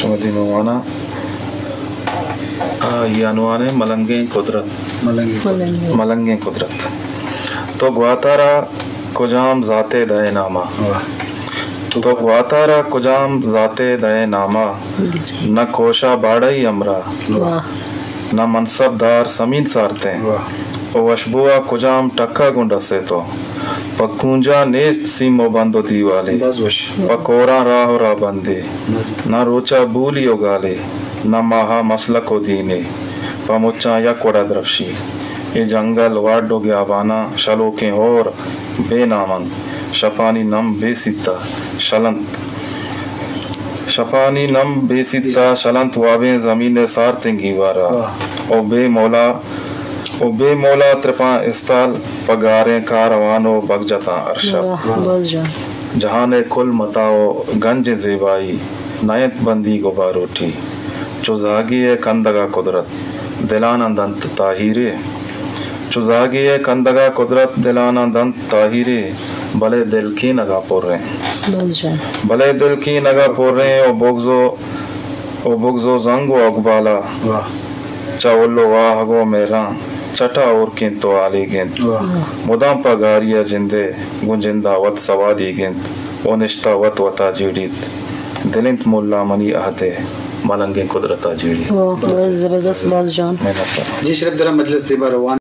وتی مہماناں، آئی ءِ عنوان ءَ ملنگیں قدرت۔ ملنگیں قدرت۔ ملنگیں۔ ملنگیں قدرت۔ تو گواتارا کجام ذاتے دئے ناما؟ واہ۔ تو گواتارا کجام ذاتے دئے ناما؟ جی۔ نہ کوشا باڑئی ہمراہ، واہ۔ نہ منصب دار سمین سارتیں۔ واہ۔ پہ وشبوا کجام ٹکا گوں ڈسے تو؟ پہ کونجا نیست سیم و بند و دیوالے۔ بس وش۔ پہ کوراں راہ و راہ بندے۔ بس۔ نہ روچا بولی و گالے، نہ ماہا مسلک و دینے۔ پہ مچاں یک وڑا درپشی۔ اے جنگل، وڈ و گیاباناں شلوکیں ہور بے نام انت۔ شپانی نم بے سیتا شلنت۔ شپانی نم بے سیتا شلنت وابیں زمین ءِ سارتیں گیوارا۔ واہ۔ او بے مولا، او بے مولا ترپاں استال پہ گاریں کاروان و بگجتاں ارشپ۔ واہ، باز جان۔ جہان ءِ کل متاع و گنجیں زیبائی نہ انت بندیگ و باروٹی۔ چو زاگے ءِ کندگا قدرت دلاناں دنت تاہیرے۔ چو زاگے ءِ کندگا قدرت دلاناں دنت تاہیرے، بلے دل کینگا پریں۔ بس جان۔ بلے دل کینگا پریں او بغض و، او بغض و زنگ و اقبالا۔ واہ۔ چہ ہل و واہگ و مہراں چٹا ہورکیں تو آلیگ انت۔ واہ۔ مدام پہ گاری ءَ جندے گوں جندا وت سوالیگ انت و نشتہ وت وتا جیڑیت۔ دل انت ملا منی عہدے ملنگیں قدرتا جیڑی۔ واہ، بس زبردست باز جان۔ محنت کن۔ جی شرف درا مجلس دیما روان۔